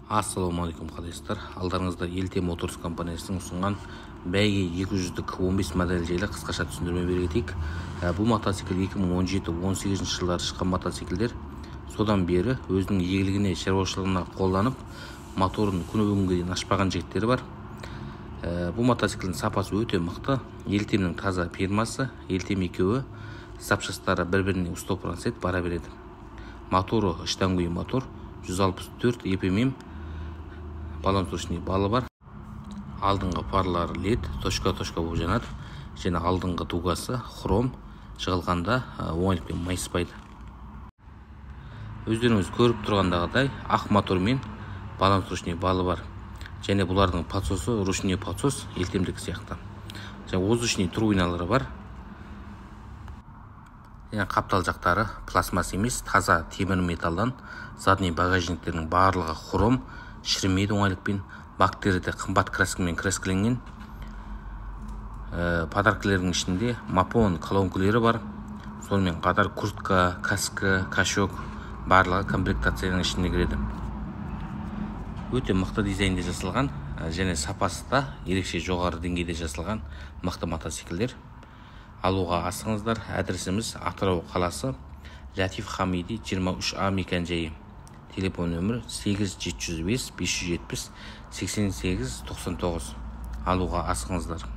Ассалаумағалейкум, қалайсыздар? Алдарыңызда Елте Моторс компаниясының ұсынған бәйге 200-дік 15 модель жайлы қысқаша түсіндірме бере кетейік. Бұл мотоцикл 2017-18 жылдары шыққан мотоциклдер. Содан бері өзінің игілігіне, шаруашылығына қолданып, моторын күні бүгінге дейін ашпаған жігіттері бар. Бұл мотоциклдің сапасы өте мықты. Елтемнің таза фирмасы, Елтем екеуі запчастары бір-біріне 100% бара береді. Моторы штанговый мотор, 164 ЕПМ, баллончик балы бар. Алдыңғы фарлары лед, точка-точка болып жанады. Және алдыңғы дугасы хром, жығылғанда оңайлықпен майыспайды. Өздеріңіз көріп тұрғандағыдай ақ мотормен баллончик балы бар. Және бұлардың подсосы ручной подсос, Елтемдікі сияқты. Және воздушный турбиналары бар. Және қаптал жақтары пластмасс емес, таза темір металдан. Задний багажниктерінің барлығы хром, шірімейді оңайлықпен. Бактері де қымбат краскамен краскіленген. Подаркілердің ішінде мапон колонкалары бар. Сонымен қатар куртка, каска, кошок барлығы комплектацияның ішіне кіреді. Өте мықты дизайнде жасалған, және сапасы да ерекше жоғары деңгейде жасалған мықты мотоциклдер. Алуға асығыңыздар. Адресіміз Атырау қаласы, Латиф Хамиди 23А мекенжайы. Телефон нөмірі 8 705 570 88 99. Алуға асығыңыздар.